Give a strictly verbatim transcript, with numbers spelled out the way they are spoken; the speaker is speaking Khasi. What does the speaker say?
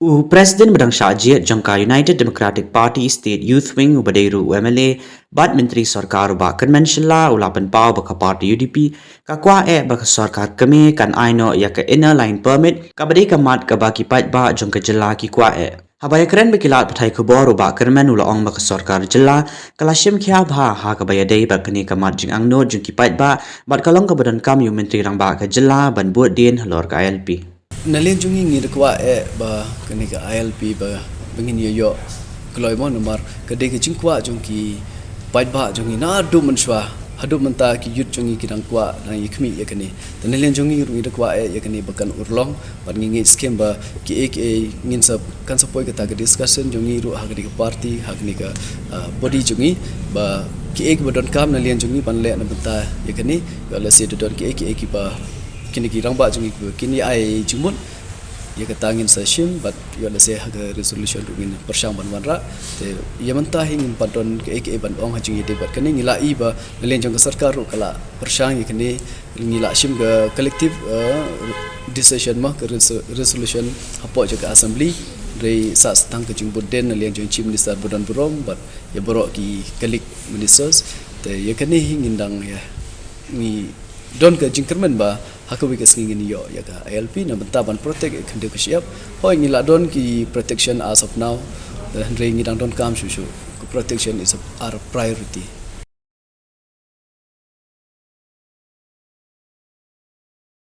U President ba dang shah jied jong ka United Democratic Party State Youth Wing uba dei ruh u M L A bad Myntri Sorkar u Bah Kyrmen Shylla u la pynpaw ba ka party U D P ka kwah eh ba ka sorkar kmie kan ai noh ïa ka Inner Line Permit kaba dei ka mat kaba ki paidbah jong ka jylla ki kwah eh. Haba ïakren bad ki lad pathai khubor u Bah Kyrmen u la ong ba ka sorkar jylla ka la shim khia bha ha kaba ïadei bad kane ka mat jingangnud jong ki paidbah bad ka long kaba donkam ïa u Myntri Rangbah ka jylla ban bud dien halor ka I L P. Na liang jong ngi ngi da kwah eh ba kane ka I L P ba, ba ngin ïa ïoh kloi mo namar ka dei ka jingkwah jong ki paidbah jong ngi naduh mynshuwa haduh mynta ki youth jong ngi ki dang kwah dang ïa khmih ïa kane. Te na liang jong ngi ruh ngi da kwah eh ïa kane ba kan urlong bad ngi ngeit skhem ba kiei kiei ngin sa kan sa poi kata ka discussion jong ngi ruh ha kane ka party ha kane ka, ah, body jong ngi ba kiei kiba donkam na liang jong ngi ban leh na bynta ïa kane. Ïoh lehse da don kiei kiei kiba kine ki rangbah jong ngi kiba kin ïa ai jingmut ïa kata ngin sa shim bad ïoh lehse ha ka resolution ruh ngin pyrshang ban wanrah. Te ïa mynta hi ngim pat don kiei kiei ban ong ha jingïadei bad kane, ngi la i ba na liang jong ka sorkar ruh ka la pyrshang ïa kane, ngi la shim ka collective, eh, decision mo ka reso-, resolution hapoh jong ka assembly. Hynrei sa tang ka jingbud dien na liang jong Chief Minister ba don burom bad ïa baroh ki colleague ministers. Te ïa kane hi ngin dang ïa ngi don ka jingkyrmen ba ha kawei ka sngi ngin ïoh ïa ka I L P na bynta ban protect ïa ka khyndew ka shyiap. Hooid ngi la don ki protection as of now, eh, hynrei ngi dang donkam shuh shuh. Ka protection is a, our priority.